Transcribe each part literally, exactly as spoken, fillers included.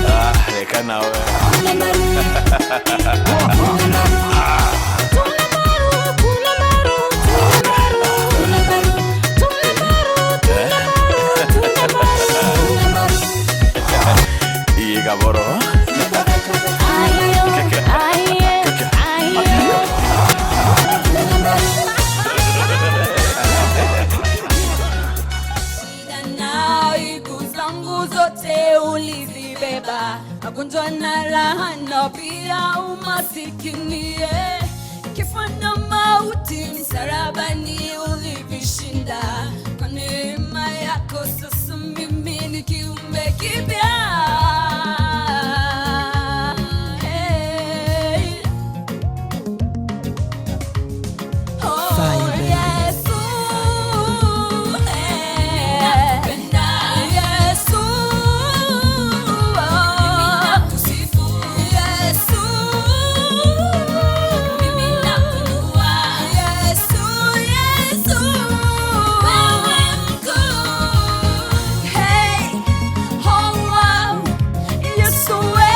Ah, reka nawe. Iye gaboro. Shida na aibu zangu zote ulizibeba, magonjwa na laana pia umasikini, eh. Kifo na mauti msalabani ulivishinda. Kwa neema yako sasa mimi ni kiumbe kipya. Hey. Oh, Yesu, eh. Yesu, oh. Yesu, mimi nakuinua. Yesu, Yesu, wewe mkuu. Hey, oh, wow. Yesu, we,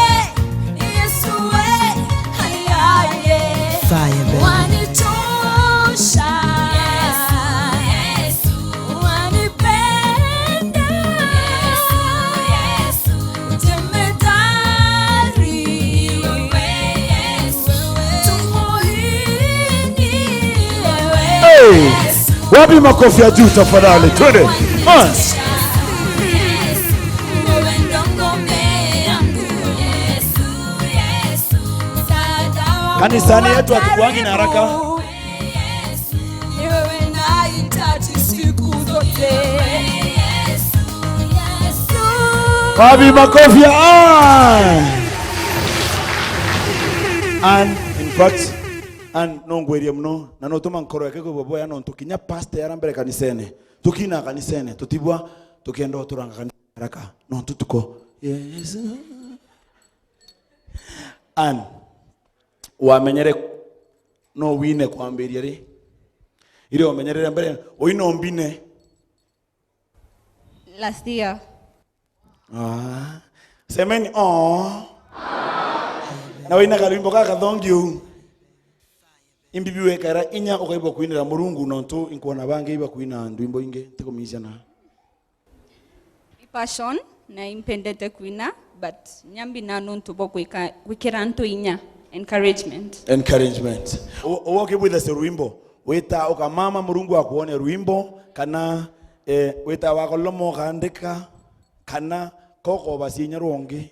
Yesu, we, hayaye. Fire, baby. Wanitosha. Yesu, Yesu. Wanipenda. Yesu, Yesu. Jemedari. Wewe Yesu. Tumaini. Wewe Hey! Yesu. Wapi makofi ya juu tafadhali? Twende. Once. Yesu, wewe ndo ngome yangu. Yesu, Yesu. Msaada wangu wa karibu. Kanisani yetu hatukuangi na haraka. Yesu, ni wewe nahitaji siku zote. Wapi makofi ya Ann? Ann, in fact, Ann, nongwerie muno, na notuma nkoro yake kwigua bwega, nontu kinya pastor yara mbere kanisene, tukina kanisene, tutibwa tukienda uturanga kanisa haraka, nontu tuko, Yesu. Ann, wamenyere no wine kwambiria ri? Iria wamenyerere mbere, uina umbine? Last year. Ah. Semeni, oh. Na waina karwimbo gaka kathongi uu. Imbibi wekara inya ukaigua kwinira Murungu, nontu inkwona bangi ibakwina ndwimbo ingi, ntikumicia na. I passion na impendete kwina, but nyambi na nuntu bwa gwika, gwikira antu inya, encouragement. Encouragement. U-, uwe ukibwitha cio rwimbo, wita ukamama Murungu akuone rwimbo, kana, eh, wita wakoloma ukandika, kana kokoba ciinya rwongi?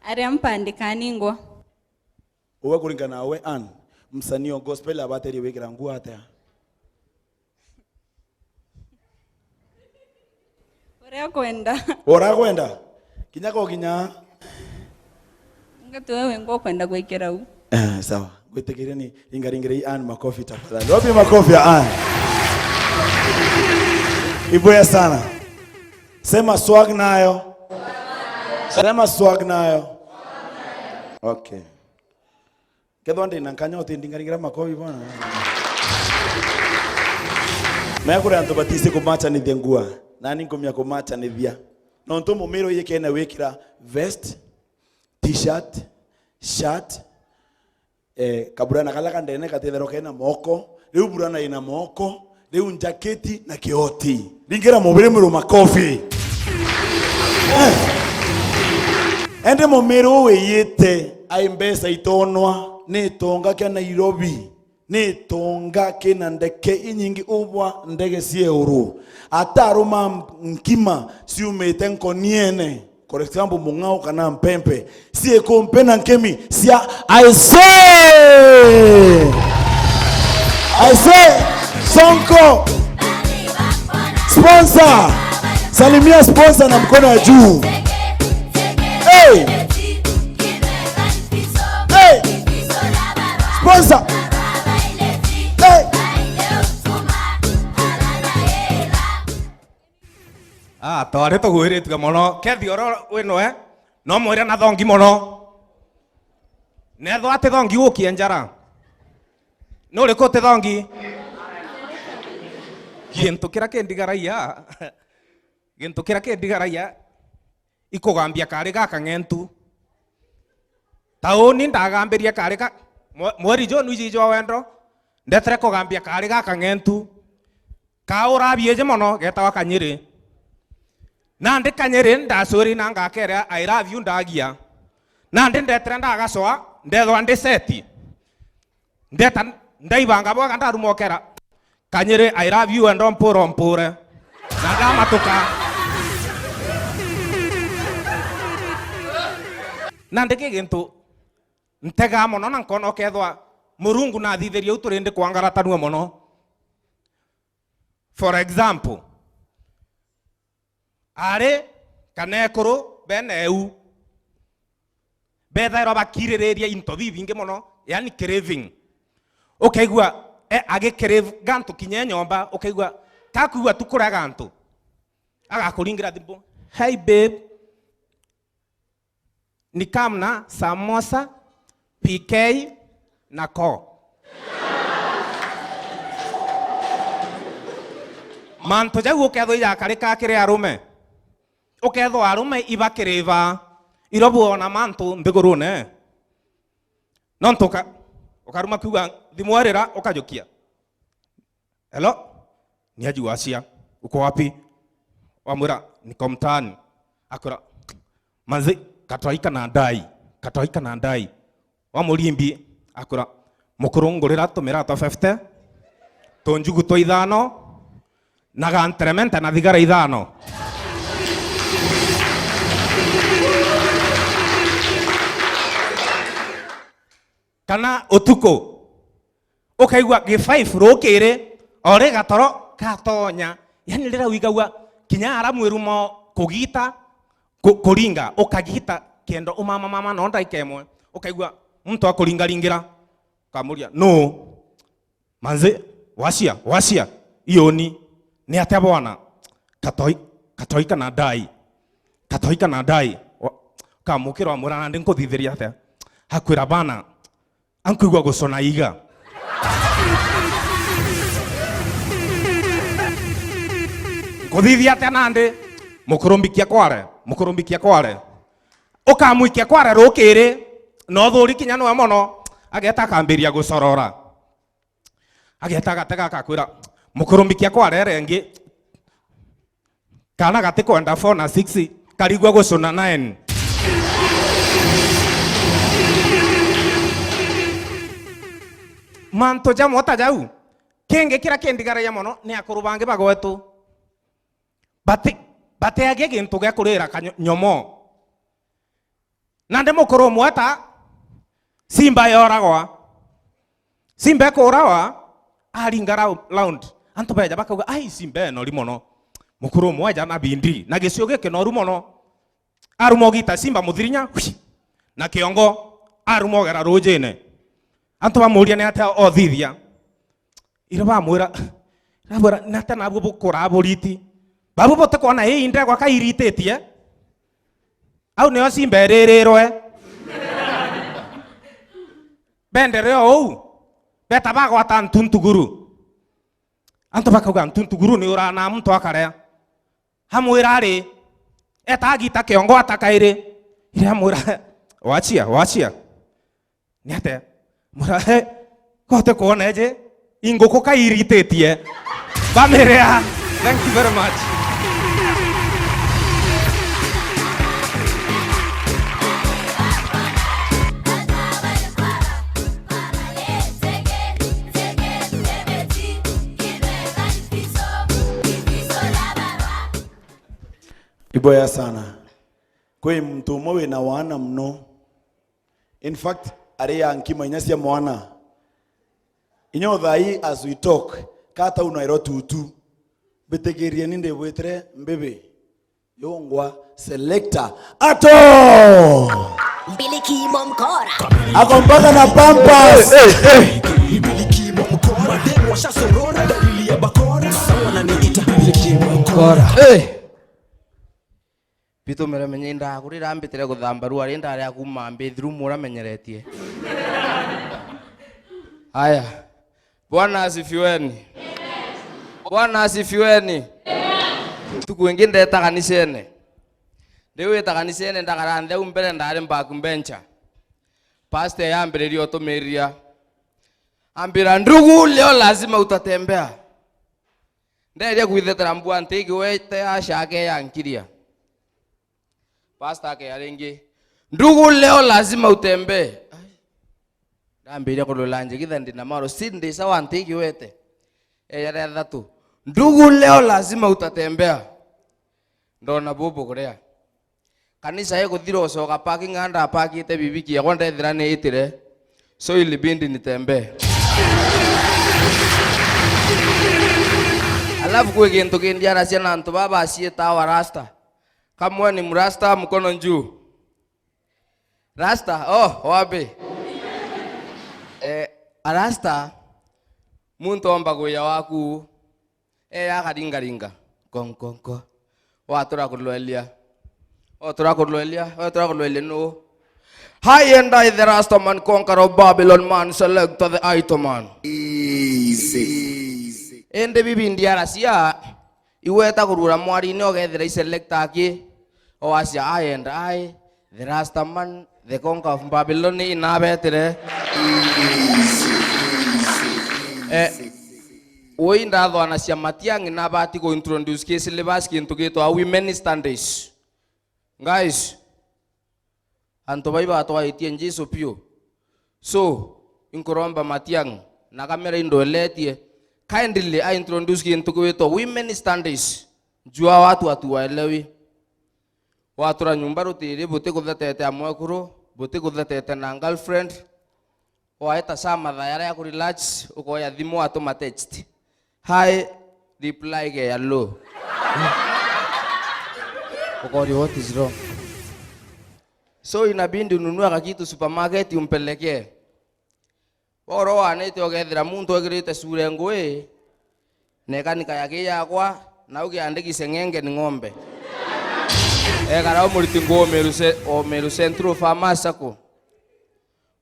Aria mpandika ningwa. Uwe kuringana nawe, Ann, msanii wa gospel abaterie wikira nguo atia? Uria kwenda. Uria kwenda. Kinya ko kinya. Ngatu wewe ngo kwenda gwikira u. Eh, sawa. Gwitikiria ni ingaringire i Ann makofi tafadhali. Wapi makofi ya Ann? Iboya sana. Sema swag nayo. Sema swag nayo. Okay. Kethwa ndi na nkanya utindingaringira makobi bwana. Mea kuri antu batisi kumachanithia ngua, nani nkumia kumachanithia. Nontu mumiro iyikene wikira vest, t-shirt, shirt, eh, kaburana kala kandene katitherwa kena moko, riu burana ina moko, riu njaketi na kioti. Ringira mubiri muru makofi. Eh. Ende mumiri uu wiyite ai mbeca itonwa ni itonga kia Nairobi, ni itonga kina ndeke inyingi ubwa ndege cieuru. Ataruma nkima ciumite nkoniene. For example, mung'ao kana mpempe, ciikumpe na nkimi cia I say! I say! Sonko! Sponsor! Salimia sponsor na mkono ya juu. Hey! Hey! Sponsor! Hey! Ah, twari tugwiritue mono. Kethi oro wi noe, no mwire na thongi mono. Nethwa ati thongi gukie njara. Ni uriku uti thongi? Gintu kiria kindigaragia. Gintu kiria kindigaragia ikugambia kari gakang'entu. Ta uni ndagambirie kari ka mwe-, mweri juu nwiji jwa wendo, ndetere kugambia kari gakang'entu. Ka urabieje mono, getawa Kanyiri. Nandi Kanyiri ndacwiri na ngakere I love you ndagia. Nandi ndetere ndagacoa, ndethwa ndi seti. Ndeta ndaibanga bwega ndarumokera. Kanyiri, I love you and ompura ompure. Na ndamatuka. Nandi ki gintu ntega mono na nkona ukethwa Murungu nathithirie u turindi kwangaratanua mono. For example, ari kana ekuru bene eu bethairwa bakiririria into bibingi mono, yani craving. Ukaigua e, agicrave gantu kinya e nyomba, ukaigua kakwigua tu kuria gantu, agakuringira thimu, "Hey babe, ni come na samosa, P K na ko." Mantu jau ukethwa ijakarika kiri arume. Ukethwa arume ibakirivaa, iro bwona mantu nthigurune. Nontu uka-, ukaruma kiuga thimu erira, ukajukia. "Hello? Ni aji wacia. Uko wapi?" Wamwira, "Niko mtaani." Akwira, "Manzi, katoi kana ndai, katoi kana ndai." Wa murimbi akwira, "Mukuru, ngurira tumira twa fifty, tunjugu twa ithano, na ganteremente na thigara ithano." Kana utuku, ukaigua gi five rukiri, o ri gatoro gatonya. Yani, riria wigagua kinya ara mwirumo kugita, ku-, kuringa, ukagita kenda umama mama no ndaika imwe, ukaigua muntu akuringaringira, ukamuria, "Nuu?" "Manzi, wacia, wacia, iuni, ni atia bwana? Katoi, katoi kana ndai? Katoi kana ndai?" Wa-, ukamukira wamwira, "Nandi nkuthithiria atia?" Akwira, "Bana, ankwigua gucuna iga." "Nkuthithia atia nandi?" "Mukuru, mbikia kware, mukuru, mbikia kware." Ukamwikia kware rukiri, na uthuri kinya niwe mono, ageta akambiria gucorora. Ageta agatega akakwira, "Mukuru, mbikia kware iri ingi." Kana gatikwenda four na six, karigua gucuna nine. Mantu jamwe ta jau. Kingi kiria kindigaragia mono ni akuru bangi bagwetu. Bati-, bateagia gintu gia kurira kanyo-, nyomo. Nandi mukuru umwe ta simba yoragwa. Simba ikuuragwa, aringa rau-, round. Antu beja bakauga, "Ai, simba inori mono." Mukuru umwe aja na bindi, na gicio gikinoru mono. Aruma ugita simba muthirinya, hwi, na kiongo, aruma ugera rujine. Antu bamuria, "Ni atia othithia?" Ira bamwira, irabwira, "Ni atia nabu bukuraa buriti? Babu butikwona ii ndegwa ka irititie?" Au nio simba iririrwe. Bendere o uu, beta bagwata ntuntuguru. Antu bakauga, "Ntuntuguru ni urana muntu akaria." Amwira ari, eta agita kiongo ata kairi. Ira amwira, "Wachia, wachia." Ni atia? Mura, he, kote kwona eje, inguku ka irititie. Bamiria. Thank you very much. Iboya sana. Kwi muntu umwe wina wana muno. In fact, ari ya nkima inya cia mwana. Inya uthai as we talk, kata unairwo tutu. Mbitigirieni ndibwitire mbibi. Yungwa selector. Ato! Mbiliki Momkora. Ako mpaka na Pampers. Hey, hey, hey. Mbiliki Momkora. Mademu washasorora, dalili ya bakora. Sasa wananiita Mbiliki Momkora. Hey. Bitumire menye indaga kurira mbitire guthamba rua ri ndari akuma bathroom uramenyeretie. Haya. Bwana asifiweni. Bwana asifiweni. Ntuku ingi ndeeta kanisene. Ndiwita kanisene, ndakara nthi au mbere, ndaari backbencher. Pastor yambiriria utumiriria. Ambira, "Ndugu, leo lazima utatembea." Ndeeria kwithetera mbua ntikiwete, aca ake yankiria. Pastor akea ringi, "Ndugu, leo lazima utembee." Ai. Ndambiria kurula njigitha ndi na maro, si ndi sawa ntikiwete. Eja ria thatu, "Ndugu, leo lazima utatembea." Ndona bubu kuria. Kanisa iguthira ucoka parking, aa ndapakite bibiki yakwa ndethira niitire. So ilibidi nitembee. Alafu kwi gintu kindiaracia na antu baa baciitaa wa rasta. Kamwe ni mrasta, mkono juu. Rasta, oh, wapi? Eh, arasta, muntu omba gwia waku. Eh, akaringaringa. Nko, nko, nko. Watura kulwelia. Otura kulwelia, otura kulwelia nu? High and I, the Rasta man, conqueror of Babylon man, selector the Aito man. Easy. Indi bibi ndiaracia, igweta kurura mwarine, ugethira iselector aki, oacia, "I and I, the Rasta man, the conqueror of Babylon, inabetire." Eh, Ui ndathwanacia Matiang'i nabati ku introduce ki syllabus kintu gitwa women studies. Guys, antu bai batwaitie Jesu piu. So, inkuromba Matiang'i, na kamera indweletie, kindly a introduce kintu gwitwa women studies. Jua watu hatuwaelewi. Watura nyumba rutiri, buti kuthetete a mwekuru, buti kuthetete na girlfriend. Waeta saa mathaa jaria ya kurelax, ukoya thimu watuma text. Hi, reply ge ya low. Ukoria, "What is wrong?" So inabidi ununue kakitu supermarket umpelekee. Boro wanite ugethira muntu egirite sura engui, na ikanika yaki yakwa, nau kiandiki Seng'enge ni ng'ombe. Ekara umuriti nguu Meru ce-, o Meru Central Farmers Sacco.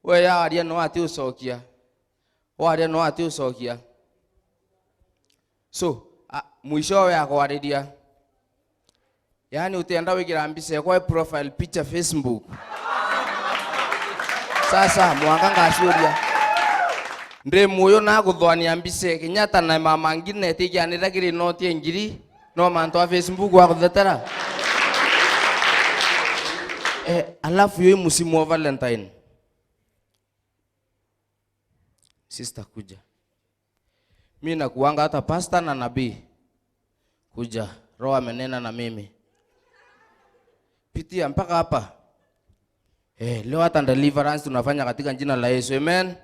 We yaria no ati ucokia. Waria no ati ucokia. So, a, mwishowe akwariria. Yaani utienda wigira mbica ekwa profile picture Facebook. Sasa, mwanka ngaciuria. Ndi muyo na kuthwania mbica Kenyatta na mama ngine tikianira kiri noti ya ngiri, no mantu a Facebook wa kuthetera. Eh, alafu yo i musimu wa Valentine. Sister, kuja. Mi nakuanga hata pastor na nabii. Kuja, Roho amenena na mimi. Pitia mpaka hapa. Eh, leo hata deliverance tunafanya katika jina la Yesu. Amen.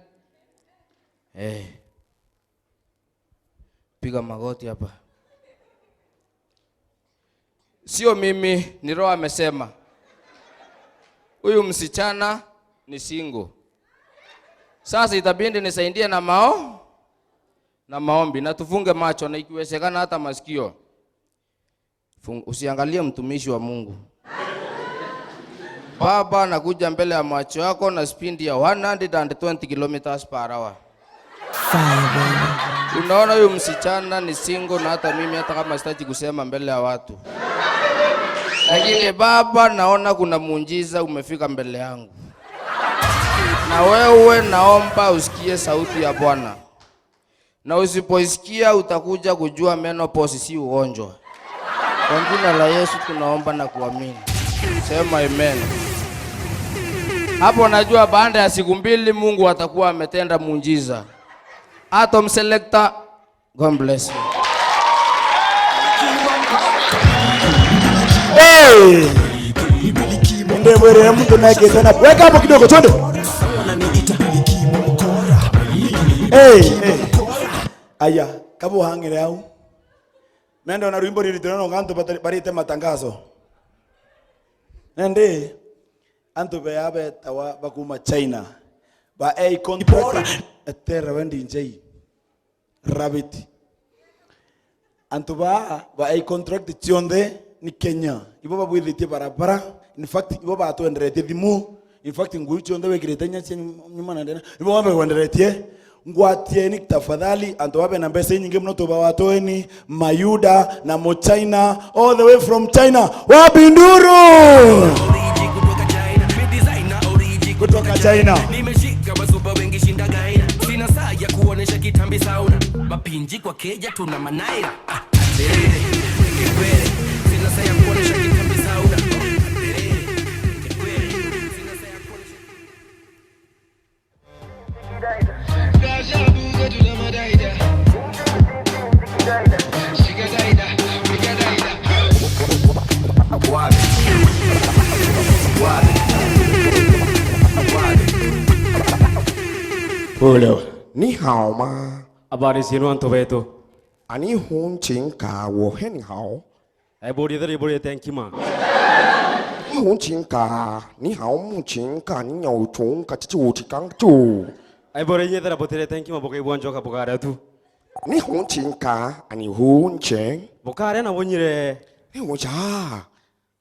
Eh. Piga magoti hapa. Sio mimi, ni Roho amesema. Huyu msichana ni single. Sasa itabidi nisaidie na mao-, na maombi. Na tufunge macho na ikiwezekana hata masikio. Fung-, usiangalie mtumishi wa Mungu. Baba, nakuja mbele ya macho yako na speed ya one hundred and twenty kilometers per hour. Fire, baby. Unaona huyu msichana ni single, na hata mimi, hata kama sitaki kusema mbele ya watu. Lakini Baba, naona kuna muujiza umefika mbele yangu. Na wewe naomba usikie sauti ya Bwana. Na usipoisikia utakuja kujua menopause si ugonjwa. Kwa jina la Yesu tunaomba na kuamini. Sema amen. Hapo najua baada ya siku mbili Mungu atakuwa ametenda muujiza. Atom Selector, God bless you. Hey! Ndimwirire muntu nekite na weka hapo kidogo, twende. Hey, hey. Aya, kabuhang'ire au. Nenda ona rwimbo riri turona antu bata-, barite matangazo. Nende, antu bea betawa bakuma China. Ba A contract, etera we D J. Rabbit. Antu baa ba A contract cionthe ni Kenya. Ibo babwithitie barabara. In fact, ibo batwenderetie thimu. In fact, ngui cionthe wikirite inya cia nyum-, nyuma na ndene. Ibo bambe kwenderetie. Ngwatieni tafadhali, antu baba bena mbeca inyingi muno, tubawatoeni, Mayuda na Muchina, all the way from China. Wapi nduru? Kutoka China. Nimeshika wasupa wengi shinda gaina. Sina saa ya kuonesha kitambi sauna. Mapinji kwa keja tuna manaira. Ah, eh, eh, eh. Sina saa ya kuonesha kitambi sauna. Eh, eh, eh. Sina saa ya kuonesha Hello. Ni hao ma. Habari zenu antu betu? Ani hu nchi nka wo heni hao? Aiburi theri buri tenkima. Ni hu nchi nka, ni hao mu nchi nka, ni nyau chu nka chichi uchi kang chu. Aiburi nyethera butire tenkima bukaibwa njoka bukare tu. Ni hu nchi nka, ani hu nchi. Bukare na bunyire. Ni hu cha.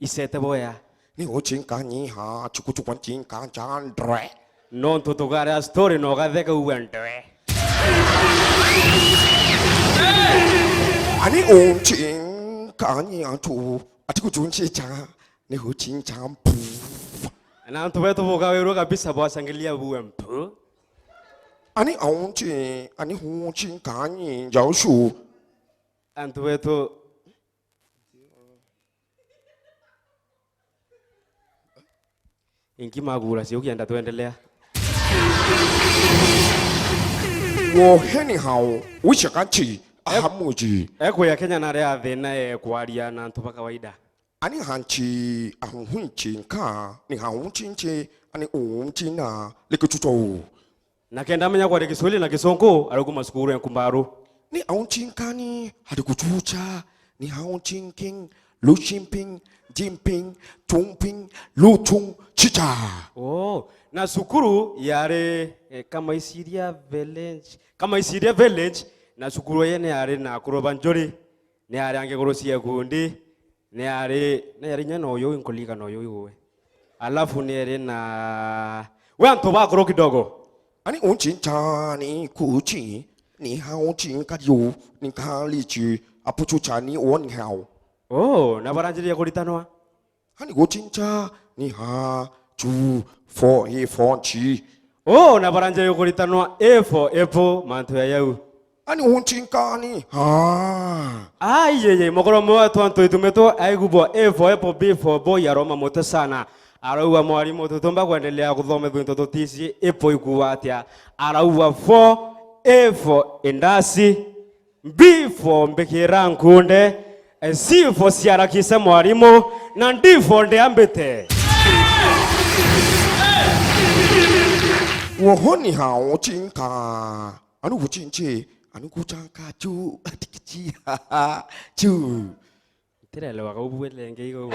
Isete boya. Ni hu nchi nka ni ha, chuku chuku nchi nka cha ndre. Nontu tukaria story na ugatheka uwe ndwe. Ani unchi nka ni antu, ati kuchunchicha, ni huchincha mpu. Na antu betu bukawirwa kabisa bwasangilia buwe mpu. Ani aunchi, ani huchi nka ni njaucu. Antu betu Inki magura cio kienda twendelea. Wo anyhow, wicha kanchi, ahamuji. Ekwe ya Kenya na ria thina e kwaria na antu ba kawaida. Ani hanchi, ahuhunchi nka, ni haunchi nchi, ani unchi na likichucho. Na kenda amenya kwaria Kiswahili na Kisungu, arikuma cukuru ya Nkumbaru. Ni aunchi nkani, arikuchucha, ni aunchi nking, luchimping, jimping, chumping, luchung, chicha. Oh, na cukuru yari, eh, Kamaisiria Village, Kamaisiria Village, na cukuru yene yari na kuroba njuri. Ni ari angi kurucia ikundi, ni ari, ni ari inya na uyu nkulika na uyu iwe. Alafu ni ari na we antu bakuru kidogo. Ani unchi ncha ni kuchi, ni hauchi nkariu, ni kalichi, apuchu chani one hau. Oh, na baranjiria kuritanwa. Ani guchincha ni ha, chu, fo, he, fo, chi. Oh, na baranjia yukuritanwa A for apple, mantu ya yau. Ani unchinkani ha. Ai, ye, ye, mokoro mwe twa antu itumetwo aigubwa A for apple, B for boy, aroma moto sana. Arauga mwarimu tutumba kwendelea kuthomethwa into tutisi apple ikuwa atia. Arauga for, A for indasi. B for mbikira nkunde, C for ciarakise mwarimu, na D for ndiambite. Wohoni hao chinka, anu kuchinchi, anu kuchanka chu, atikichi, chu. Ntirelewa kau bwelenge igo.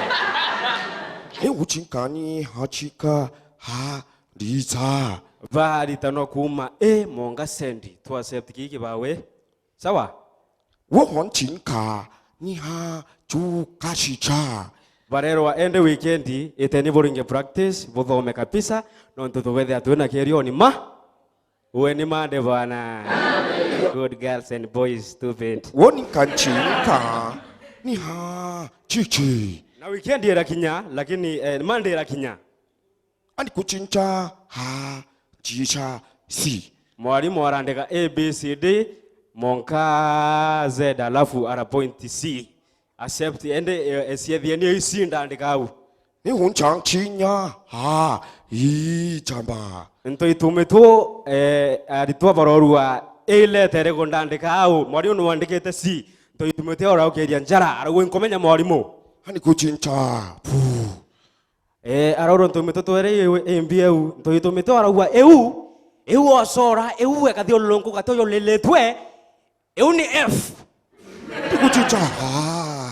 Ni guchinkani hachika ha nditsa. Baritanwa kuuma A monga sendi. Tu accept giki bawe. Sawa? Wo honchinka ni ha chu kashicha. Barerwa ende weekend iteni buringe practice, buthome kabisa, nontu tugethia twina kerioni ma. Uwe ni mande bwana. Good girls and boys, stupid. Woni kanchinka ni ha chichi. Na weekend irakinya, lakini, eh, Monday irakinya. Ani kuchincha ha chicha C. Mwarimu arandika A, B, C, D, monka Z, alafu ara point C. Accept, ende, eh, eh, ciethia ni ici ndandika au. Ni unchachinya ha, ii, chamba. Ntoitumitwo, eh, aritwa barorua, A letter iriku ndandika au? Mwarimu nwandikite C. Ntoitumitwo araukiria njara, arauga, "Nkomenya mwarimu." Ani kuchincha. Puh. Eh, araurwa ntoitumitwo twere iu, imbi eu. Ntoitumitwo arauga, "Eu, eu ocora, eu ekathiururunku gati uyu lilitwe." Iu ni F. Tikuchucha. Ah.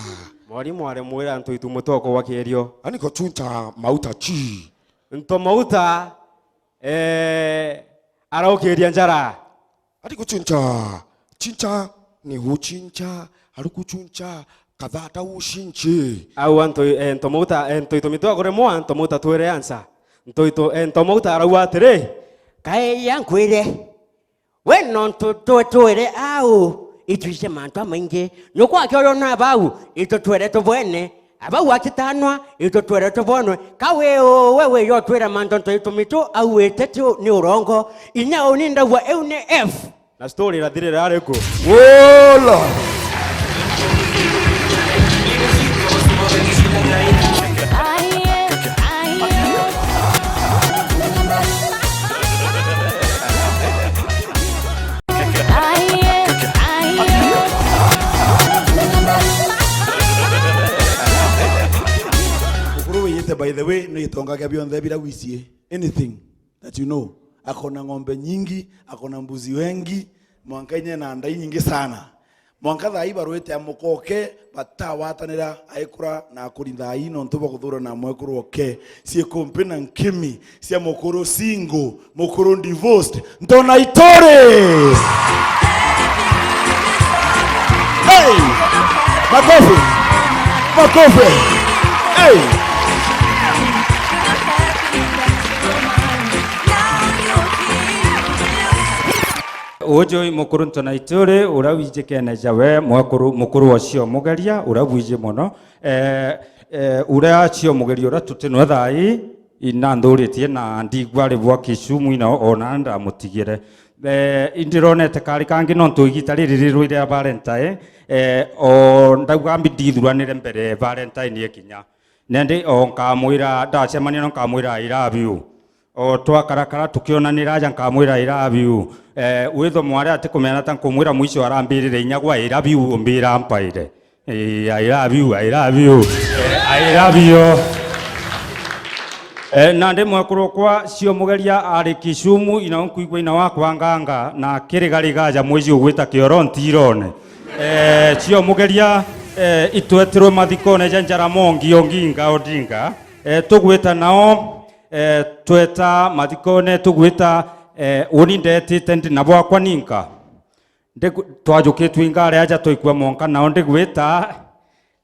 Mwarimu arimwira antu itu mutoko wa kierio. Ani kuchucha mauta chi. Nto mauta, eh, araukiria njara. Ati kuchucha. Chincha ni huchincha, arukuchucha, kathata ushinchi. Au antu, eh, nto mauta, eh, nto itu mitu akuremwa, nto mauta twire ansa. Nto itu, eh, nto mauta arauga atiri, "Kae ya nkwire." We nontu twetwere au, itwije mantu amaingi. Nyukwa akioyona bau, itutwere tubwene. Abau akitanwa, itutwere tubonwe. Ka wi uu we wiyotwira mantu ntoitumitu, au wite tu ni urongo. Inya uni ndagua eu ni F. Na story irathirira ari ku? Wola! Mukuru wiyite, by the way, ni gitonga kia bionthe bira wicie. Anything that you know. Akona ng'ombe nyingi, akona mbuzi wengi, mwanka inye na ndai nyingi sana. Mwanka thaa ii barwite amukoke, batawatanira aikura na akuri thaa ii nontu bwa kuthurana mwekuru oke. Ciikumpi na nkimi cia mukuru single, mukuru divorced, Ntona Ituri! Hey! Makofi! Makofi! Hey! Uju i mukuru Ntona Ituri, uria wijikene jawe mwekuru, mukuru wa Cio Mugeria, uria bwiji mono. Eh, eh, uria Cio Mugeria uria tutinwe thaa ii, inanthuritie na ndigua ari bwa Kisumu ina ona ndamutigire. Eh, indironete kari kangi nontu igita riri rirwire ya Valentine, eh, o ndauga mbi ndithuranire mbere Valentine ikinya. Nendi o nkamwira, ndacemania no nkamwira, "I love you." O twakarakara tukionanira aja nkamwira, "I love you." Eh, witho mwari atikumenya ta nkumwira mwisho arambirire inya gwa, "I love you," umbira mpaire. Eh, "I love you, I love you. Eh, I love you." Eh, nandi mwekuru kwa Cio Mugeria ari Kisumu, ina unkuigua ina wakwa nganga, na kirigariga aja mwiji ugwita kioro ntirone. Eh, Cio Mugeria, eh, itwetirwe mathikone ja Jaramogi Oginga Odinga. Eh, tugwita nao, eh, tweta mathikone, tugwita, eh, uni ndetite ndi na bwakwa ninka. Ndigu-, twajukitue ingari aja twaikua monka nao ndigwita,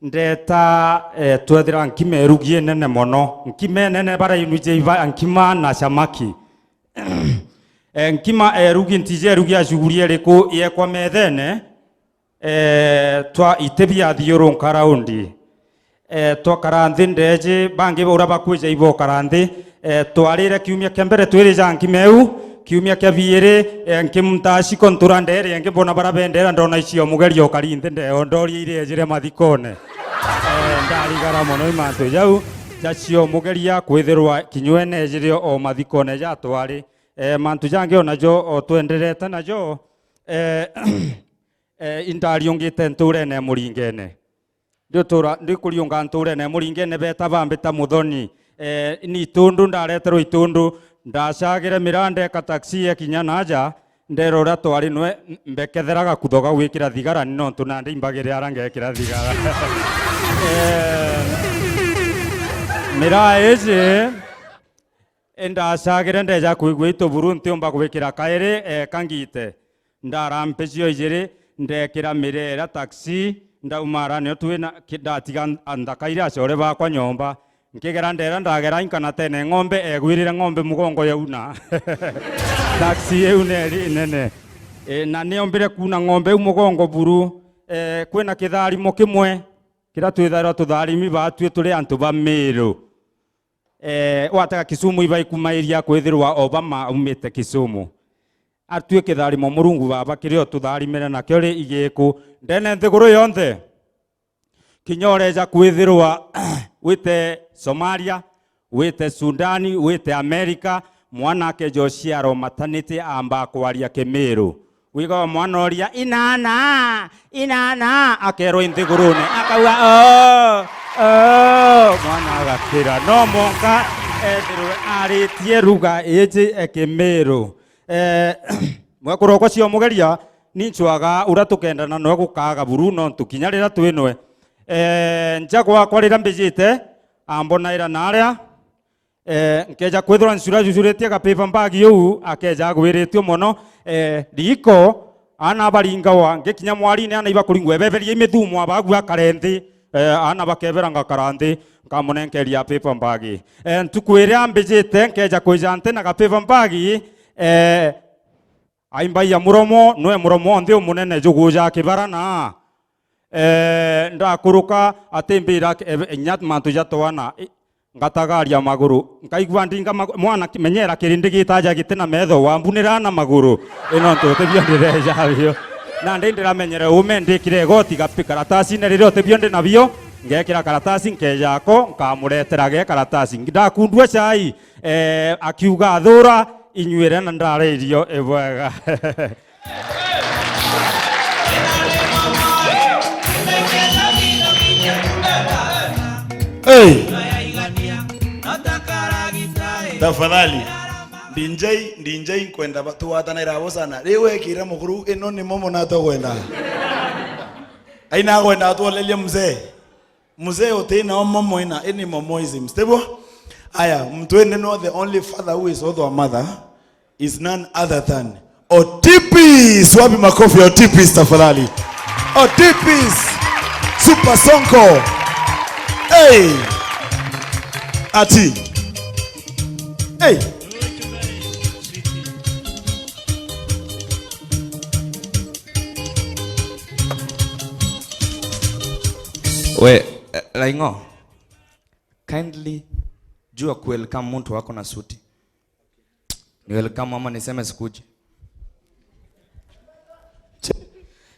ndeta, eh, twethira nkima erugi inene mono. Nkima inene barainuje iba nkima na samaki. Eh, nkima erugi ntije erugi ya shughuli iriku yekwa methene, eh, twa iti biathiurunka raundi. Eh, twakara nthi ndeji, bangi uria bakwija ibokara nthi. Eh, twarire kiumia kia mbere twirija nkima iu, kiumia kia biiri, eh, nkimta ciko ntura ndeere ingi, mbona baria bendera ndona icio mugeria ukari nthi ndeo, ndoria iria ejire mathikone. Eh, ndarigara mono i mantu jau, jacio mugeria kwithirwa kinywe nejire o mathikone ja twari. Eh, mantu jangi onajo o twenderete najo, eh, eh, indariungite nturene Muringene. Ndiutura, ndikuriunga nturene Muringene beta bambita Muthoni. Eh, ni Itundu, ndareterwa Itundu, ndacagire miraa ndeka taxi ya kinya naja, ndera uria twari nwe, m-, mbekethera gakutho ga gwikira thigara, ni nontu nandi imbagire ara ngekira thigara. Eh, miraa iji, indacagire ndeja kwigua ituburu ntiumba gwikira kairi, eh, kangite. Ndarampe cio ijiri, ndekira miraa iria taxi, ndauma ara nio twina, ki-, ndatiga n-, anthaka iria acore bakwa nyomba. Nkigera ndera ndagera inka na tene ng'ombe egwirire ng'ombe mugongo yauna. Taxi iu neri inene. E, na niombire kuuna ng'ombe iu mugongo buru. E, kwina kitharimo kimwe kiria twithairwa tutharimi baatue turi antu ba Miru. Eh, watega Kisumu ibaikumairia kwithirwa Obama aumite Kisumu. Atue kitharimo Murungu Baba kiria ututharimire nakio ri igiku ndene nthiguru yonthe. Kinya ureja kwithirwa wite Somalia, wite Sudani, wite America, mwana akeja uciarwa maternity amba kwaria Kimiru. Wigawa mwana oria, "Inana, inana," akerwa i nthigurune, akauga, "Oo, oo," mwana agakira. No monka ethirwe aritie ruga iji e Kimiru. Eh, mwekuru okwa cio mugeria, ni ncwaga uria tukendana noe gukaaga buru, nontu kinya riria twinwe. Eh, nja gwakwa riria mbijite, ambonaira naria, Eh, nkeja kwithirwa ncuracucuritie ga paper bag iu, akeja agwiritue mono. Eh, riiko, aana abaringawa, ngikinya mwarine aana ibakuringwa, ebeberia imithumo abagu akare nthi. Eh, aana bakebera ngakara nthi, nkamunenkeria paper bag. Eh, ntuku iria mbijite, nkeja kwija nthi na ga paper bag, eh, Aimbaia muromo, nwe muromo nthi umunene juguja kibara na, eh, ndakuruka atimbira ke-, ebe-, inya mantu jatwana, i-, ngatagaria maguru. Nkaigua ndinga magu-, mwana ki-, menyera kirindi gitaja giti na metho, wambunira na maguru. Ino ntu utibio ndireja bio. Na ndi ndiramenyere ume ndikire igoti gapi-, karatasine riria utibio ndi nabio, ngekira karatasi, nkeja ako, nkamuretera ge karatasi. Ndakundua chai, eh, akiuga, "Athura, inyuire na ndare irio ibwega." Hey! Tafadhali. D J, D J, nkwenda ba-, tuwatanira abo sana. Riu wekire mukuru, ino ni momo na tukwenda. Aina akwenda atwolerie mzee. Mzee uti na momo ina, ini momoism. Stable? Aya, mtu ende no, the only father who is also a mother is none other than Otipis. Wapi makofi ya Otipis tafadhali? Otipis. Super Sonko. Hey. Ati. Hey. We, eh, Laing'o, kindly jua kuwelcome mtu wako na suti. Ni welcome ama niseme sikuji?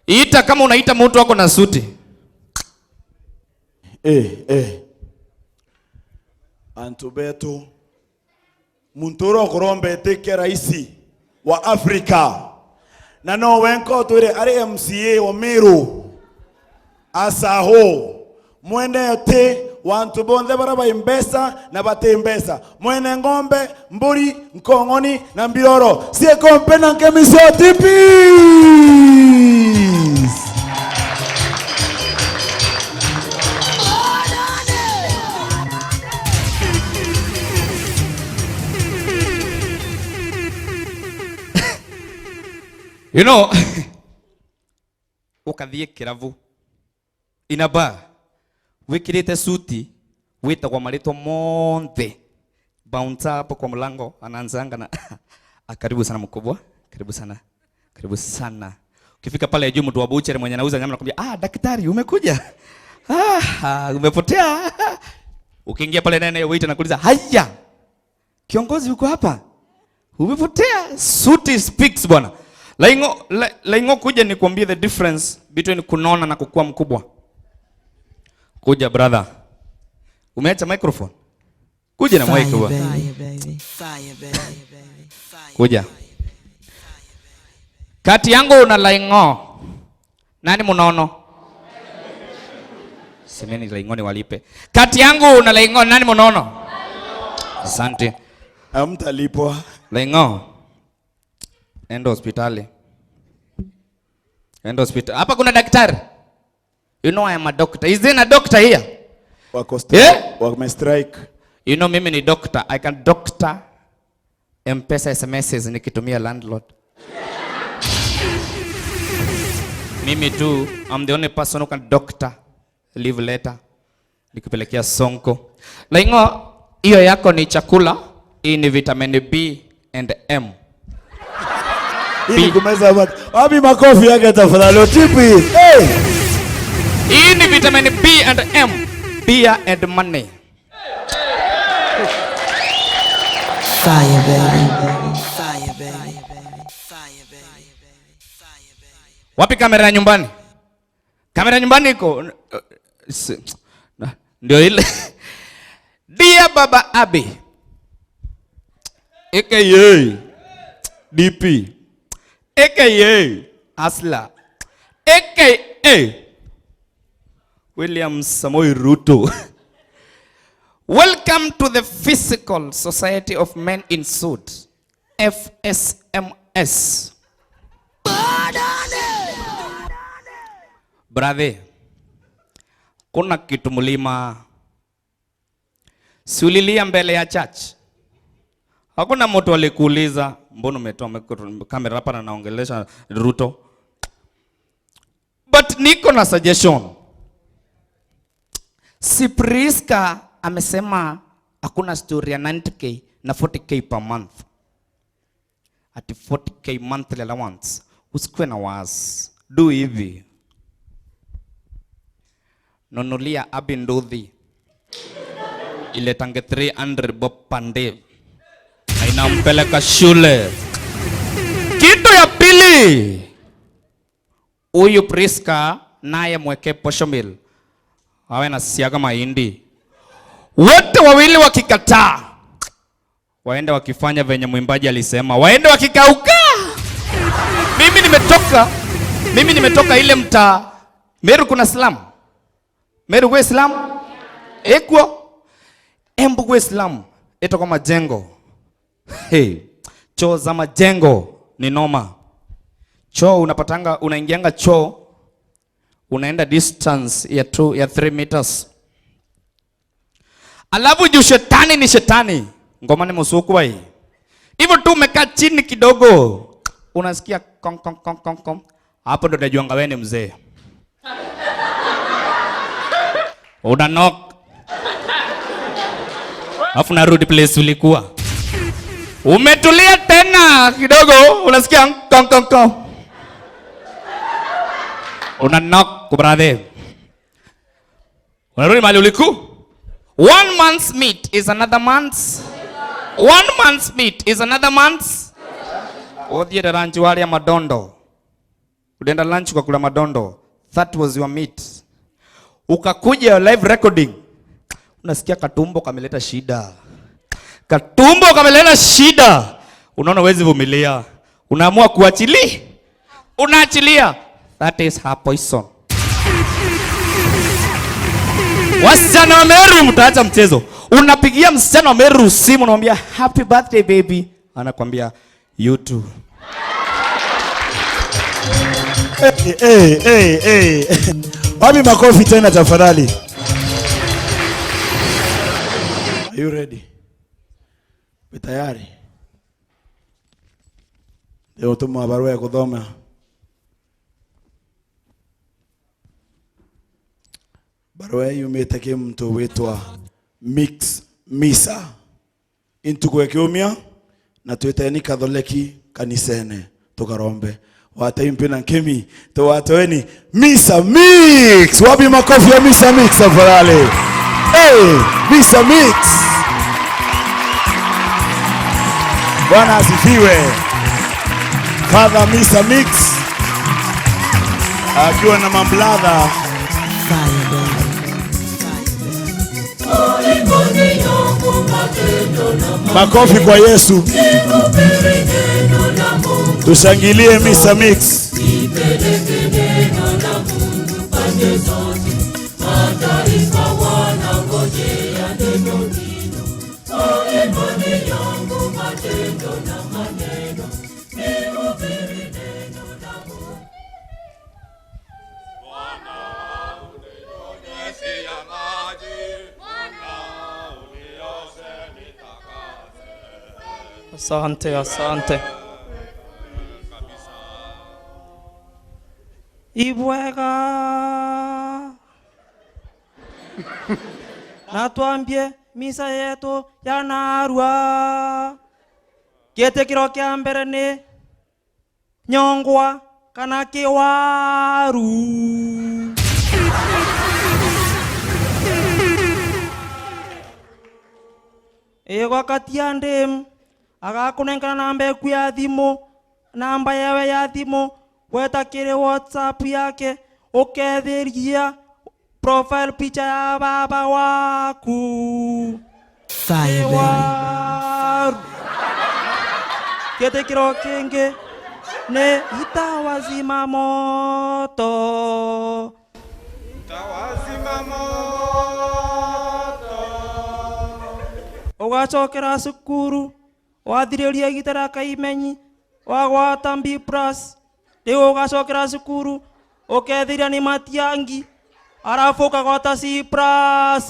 Ita kama unaita mtu wako na suti. Eh, eh. Antu betu. Muntu uria ukurombete kia raisi wa Africa. Na no wenka utwire ari M C A wa Meru. Asaho. Mwene uti wa antu bonthe baria bai mbeca na bati mbeca. Mwene ng'ombe, mburi, nkong'oni na mbiroro. Ciekompe na nkemi cia Otipis. You know, ukathie kirabu in a bar, wikirite suti, witagwa maritwa monthe. Bouncer hapo kwa mlango anaanzanga na, "Ah, karibu sana mkubwa, karibu sana, karibu sana." Ukifika pale juu, mtu wa buchari mwenye anauza nyama anakuambia, "Ah, daktari, umekuja? Ah, ah, umepotea." Ukiingia pale ndani, waiter anakuuliza, "Haya, kiongozi, uko hapa? Umepotea?" Suti speaks, bwana. Laing'o, La-, Laing'o, kuja nikuambie the difference between kunona na kukua mkubwa. Kuja, brother. Umeacha microphone? Kuja na mic, bwana. Fire, baby. Fire, baby. Kuja. Kati yangu na Laing'o, nani munono? Semeni Laing'o ni walipe. Kati yangu na Laing'o, nani munono? Asante. Hamtalipwa. Laing'o, enda hospitali. Enda hospitali. Hapa kuna daktari? You know I am a doctor. Is there a doctor here? Wako stri-, eh? Wame strike. You know mimi ni doctor. I can doctor M-Pesa S M Ss nikitumia landlord. Mimi tu, I'm the only person who can doctor leave letter nikipelekea Sonko. Laing'o, hiyo yako ni chakula, hii ni vitamin B and M. Hii ni kumeza mate. Wapi makofi yake tafadhali? Otipi. Hey! Hii ni vitamin B and M. Beer and money. Fire, baby. Fire, baby. Wapi kamera ya nyumbani? Kamera nyumbani iko? S-, na, ndio ile. Dear Baba Abe, A K A D P, A K A Hustler, A K A William Samoei Ruto. Welcome to the Physical Society of Men in Suit, F S M S. Brother, kuna kitu mlima. Si ulilia mbele ya church? Hakuna mtu alikuuliza, "Mbona umetoa micro-, kamera hapa na naongelesha Ruto?" But niko na suggestion. Si Prisca amesema hakuna story ya ninety K na forty K per month. ati forty K monthly allowance. Usikue na wasi. Do hivi. Nunulia Abi nduthi. Iletange three hundred bob per day. Na inampeleka shule. Kitu ya pili. Huyu Priska naye mweke posho meal. Awe na siaga mahindi. Wote wawili wakikataa, waende wakifanya venye mwimbaji alisema, waende wakikauka. Mimi nimetoka, mimi nimetoka ile mtaa. Meru kuna slum. Meru gwe slum? Ekuo. Embu gwe slum. Etagwa Majengo. Hey. Choo za Majengo ni noma. Choo unapatanga, unaingianga choo, unaenda distance ya two, ya three meters. Alafu juu shetani ni shetani, ngoma ni musuku bai. Hivyo tu umekaa chini kidogo, unasikia kong, kong, kong, kong, kong. Hapo ndo unajuanga wewe ni mzee. Una knock. Alafu narudi place ulikuwa. Umetulia tena kidogo, unasikia kong, kong, kong. Una knock, brother. Unarudi mahali uliku. One month's meat is another month's. One month's meat is another month's. Uthiete lunch waria madondo. Ulienda lunch ukakula madondo. That was your meat. Ukakuja live recording. Unasikia katumbo kameleta shida. Katumbo kameleta shida. Unaona huwezi vumilia. Unaamua kuachili. Unaachilia. That is her poison. Wasichana wa Meru, mtaacha mchezo. Unapigia msichana wa Meru simu, unamwambia, "Happy birthday, baby." Anakwambia, "You too." Hey, hey, hey, hey. Wapi makofi tena tafadhali? Are you ready? Uko tayari? Leo tuma barua ya kuthoma. Barua ii yumite ki muntu witwa Mix Misa. Intuku ya kiumia, na twiteni Kathoreki kanisene tukarombe. Watei mpi na nkimi, tuwatoeni Misa Mix. Wapi makofi ya Misa Mix tafadhali? Hey, Misa Mix. Bwana asifiwe. Father Misa Mix akiwa na mabradha. Makofi kwa Yesu. Tushangilie Misa Mix. Asante, asante. Ibwega. Na twambie misa yetu ya narua. Gĩtĩkĩro kĩa mbere nĩ nyongwa kana kĩwaru. Ĩgwa katia ndĩ, agakũnenkana namba eku ya thimũ, namba yawe ya thimũ, gweta kĩrĩ WhatsApp yake, ũkethĩria profile picture ya baba waku. Fire, baby. Waru. Gĩtĩkĩro kĩngĩ nĩ ita wazima moto. Ita wazima moto. Ũgacokera cukuru, wathirĩria igita rĩa Kaimenyi, wagwata B plus, riu ugacokera cukuru, ukethira ni Matiangi, arafu ukagwata C plus.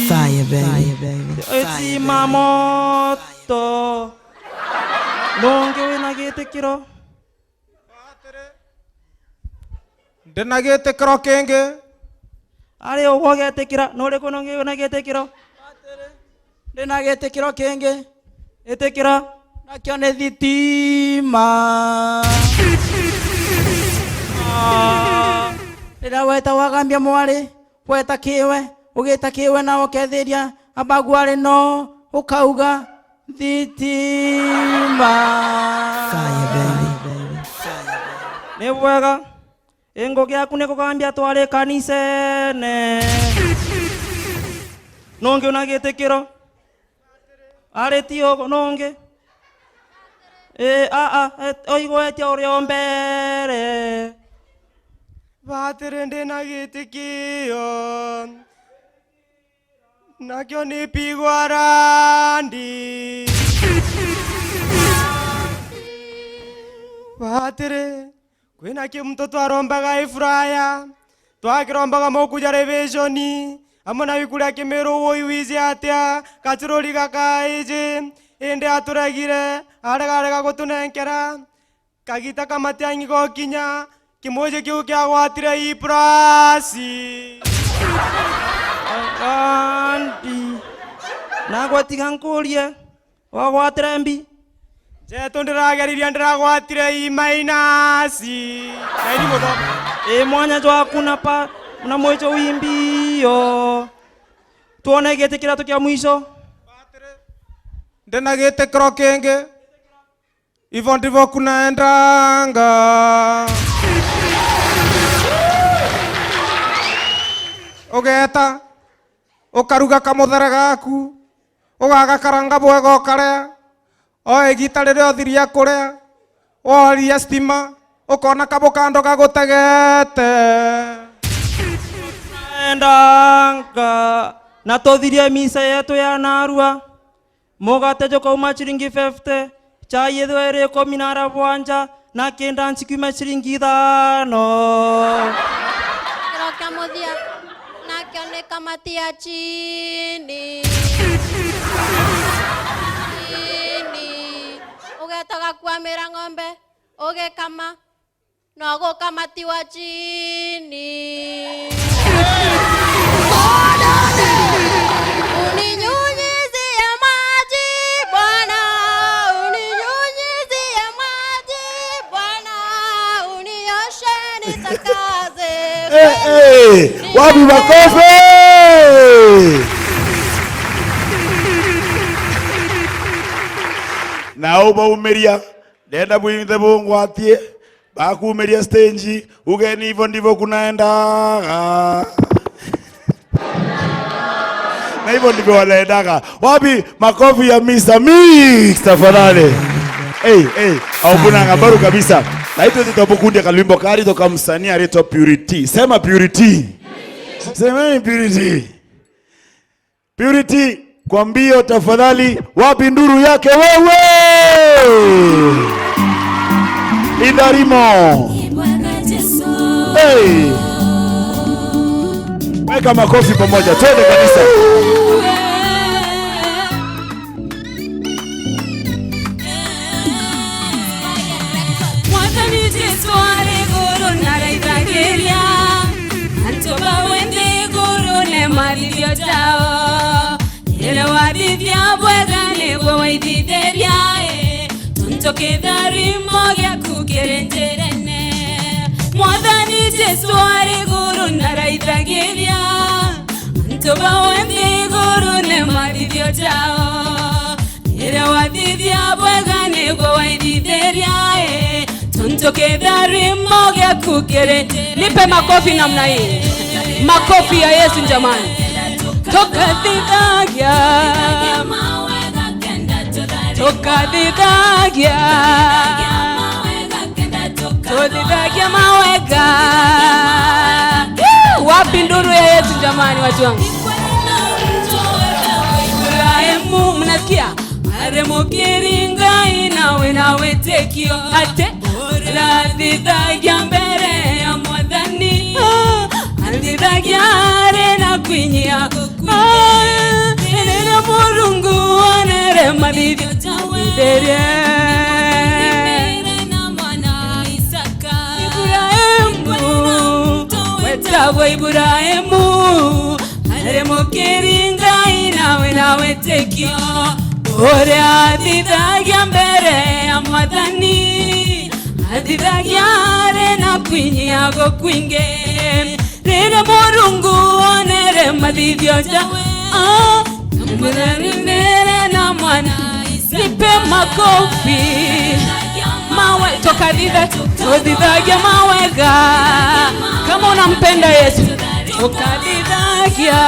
Fire, baby. Fire, baby. Icima moto. Nungi wina gitikiro? Ndina gitikiro kingi. Ari ugwo getikira, nuriku nungi wina gitikiro? Ndina gitikiro kingi. Itikira. Akio ni thitima. Ah. Riria weta wagambia mwari, weta kiwe, ugita kiwe na ukethiria abagwari no ukauga thitima. Fire, baby. Ni bwega. Ingo giaku ni kugambia twari kanisene. Nungi una gitikiro? Ari ti ugu nungi? Ii, a, a, et-, oigwetia uri o mbere. Batiri ndina gitikio, nakio ni pigwa randi. Batiri Kwina kimuntu twarombaga ifuraya, twakirombaga muku ja revisioni, amwe na wikuria kimiru wui wiji atia, kachururi gakaiji, indi aturegire, arega arega gutunenkera. Kagita ka matiangi gokinya, kimwiji kiu kiagwatire iprasi. Andi, nagwe tiga nkurie. Wagwatire mbi? Njetu ndirageririe, ndiragwatire i mainasi. Na ini muthome. Ii, mwanya jwaku na pa, na mwicho wi mbio. Twone gitikiro kia mwisho. Ndina gitikiro kingi. Ivo ndivo kunaendanga. Ugeta, ukaruga kamuthere gaku, ugagakaranga bwega ukaria. O igita riria uthiria kuria, woria stima, ukona kabu kando gagutegete. Endanga, na tuthirie misa yetu ya narua. Mugate jukauma ciringi fifty, chai ithwe iri ikumi na arabwanja, na kindanchi kiume ciringi ithano. Kiro kia muthia, nakio ni kamati ya chini. Chini. Ugeta ugakuamira ng'ombe, ugikama, no gukamatiwa chini. Uninyunyizie maji, Bwana, uninyunyizie maji, Bwana, unioshe nitakaze. Eh, eh, wapi makofi? Na ubaumiria, ndenda bwinthe bungwatie, bakuumiria stage, ugeni, hivyo ndivyo kunaendaga. Na hivyo ndivyo wanaendaga. Wapi makofi ya Mister Mix, tafadhali? Hey, hey, au kunanga baru kabisa. Na hivyo tutabukundia kalwimbo kari toka msanii aritwa Purity. Sema Purity. Semeni Purity. Purity, kwa mbio tafadhali, wapi nduru yake wewe? Idharimo. Hey! Weka makofi pamoja, twende kanisa. Mwathani Jesu ari iguru naraithagiria, antu bawe nthigurune mathithio jao. Riria wathithia bwega niguo waithithiria, ii, tontu kitharimo giaku kiri njirene. Mwathani Jesu ari iguru naraithagiria, antu bawe nthigurune mathithio jao. Riria wathithia bwega niguo waithithiria, ii, tontu kitharimo giaku kiri. Nipe makofi namna hii. Makofi ya Yesu jamani. Tukathithagia. Tukathithagia. Tuthithagia mawega. Wapi nduru ya Yesu jamani, watu wangu? Ibrahimu, mnasikia? Ari mukiri Ngai nawe na witikio ati urathithagia mbere ya Mwathani. Ah, athithagia ari na kwinyia. Ah, riria Murungu onere mathithio jawe. Itherie. Ibrahimu, wetagwa Ibrahimu, ari mukiri Ngai nawe na witikio. Uria athithagia mbere ya Mwathani, athithagia ari na kwinyia gukwingi. Riria Murungu onere mathithio jawe, ah, murarindire na mwana, nipe makofi. Mawe, tukathitha-, tuthithagia mawega. Kama unampenda Yesu, tukathithagia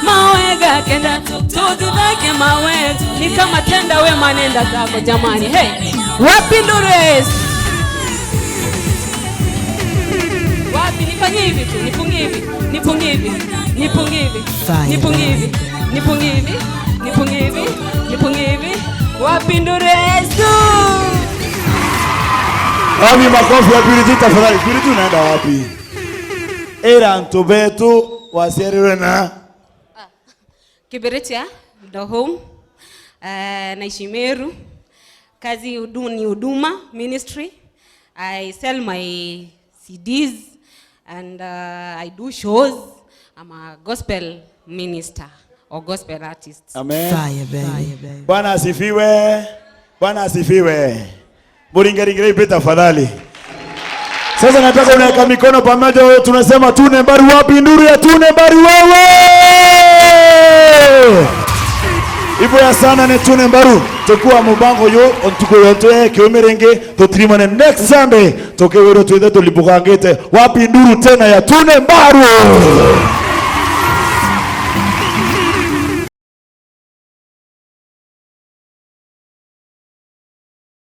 mawega kenda tuthithagia mawega. Ni kama tenda wema nenda zako jamani. Hey, wapi nduru ya Yesu? Wapi? Nifanye hivi tu, nipungie hivi, nipungie hivi, nipungie hivi, Fire. Nipungie hivi, nipungie hivi, nipungie hivi, nipungie hivi. Wapi nduru ya Yesu? Wapi makofi ya Purity tafadhali? Purity unaenda wapi? Era antu betu waciarirwe na Kibiritia, the home, uh, naishi Meru. Kazi hudu-, ni huduma ministry. I sell my C Ds and, uh, I do shows. I'm a gospel minister or gospel artist. Amen. Fire, baby. Bwana asifiwe. Bwana asifiwe. Muringeringire ipi tafadhali. Sasa nataka unaweka mikono pamoja, wewe tunasema tune mbaru. Wapi nduru ya tune mbaru wewe? Ibo ya sana ni tune mbaru. Tukua mubango yo, ontuko yonto ya kiume ringi, tutirimane next Sunday, tukewirwo twithe tulibukangite. Wapi nduru tena ya tune mbaru?